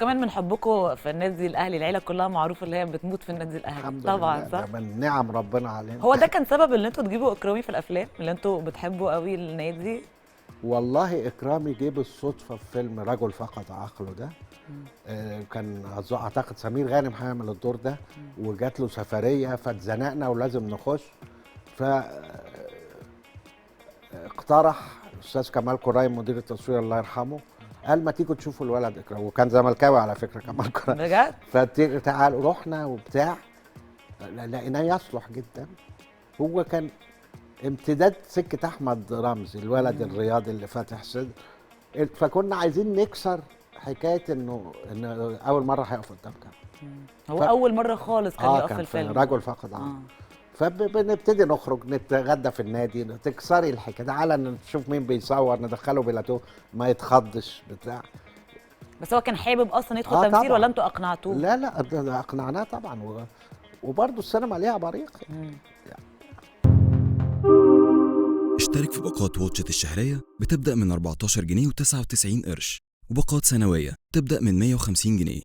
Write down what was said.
كمان من حبكم في النادي الاهلي، العيلة كلها معروفة اللي هي بتموت في النادي الاهلي. الحمد طبعا لله، صح. ده من نعم ربنا علينا. هو ده كان سبب ان انتوا تجيبوا اكرامي في الافلام اللي انتوا بتحبوا قوي النادي؟ والله اكرامي جه بالصدفة في فيلم رجل فقد عقله ده. كان اعتقد سمير غانم هيعمل الدور ده، وجات له سفرية فاتزنقنا ولازم نخش، ف اقترح الاستاذ كمال كرايم مدير التصوير الله يرحمه، قال ما تيجوا تشوفوا الولد اكرامي، وكان زملكاوي على فكرة كمال كرايم. بجد؟ فتعالوا، رحنا وبتاع، لقيناه يصلح جدا. هو كان امتداد سكة احمد رمزي، الولد الرياضي اللي فاتح صدر، فكنا عايزين نكسر حكاية انه اول مرة هيقف قدام كاميرا. هو اول مرة خالص كان يقف كان في الفيلم، رجل فقد عقله. فبنبتدي نخرج نتغدى في النادي، تكسري الحكاية، تعالى نشوف مين بيصور، ندخله بلاتو ما يتخضش بتاع. بس هو كان حابب اصلا يدخل تمثيل طبعاً. ولا انتوا اقنعتوه؟ لا لا، ده اقنعناه طبعا، وبرضه السينما ليها بريق يعني. اشترك في باقات واتشت الشهرية بتبدأ من 14 جنيه و99 قرش، وباقات سنوية تبدأ من 150 جنيه.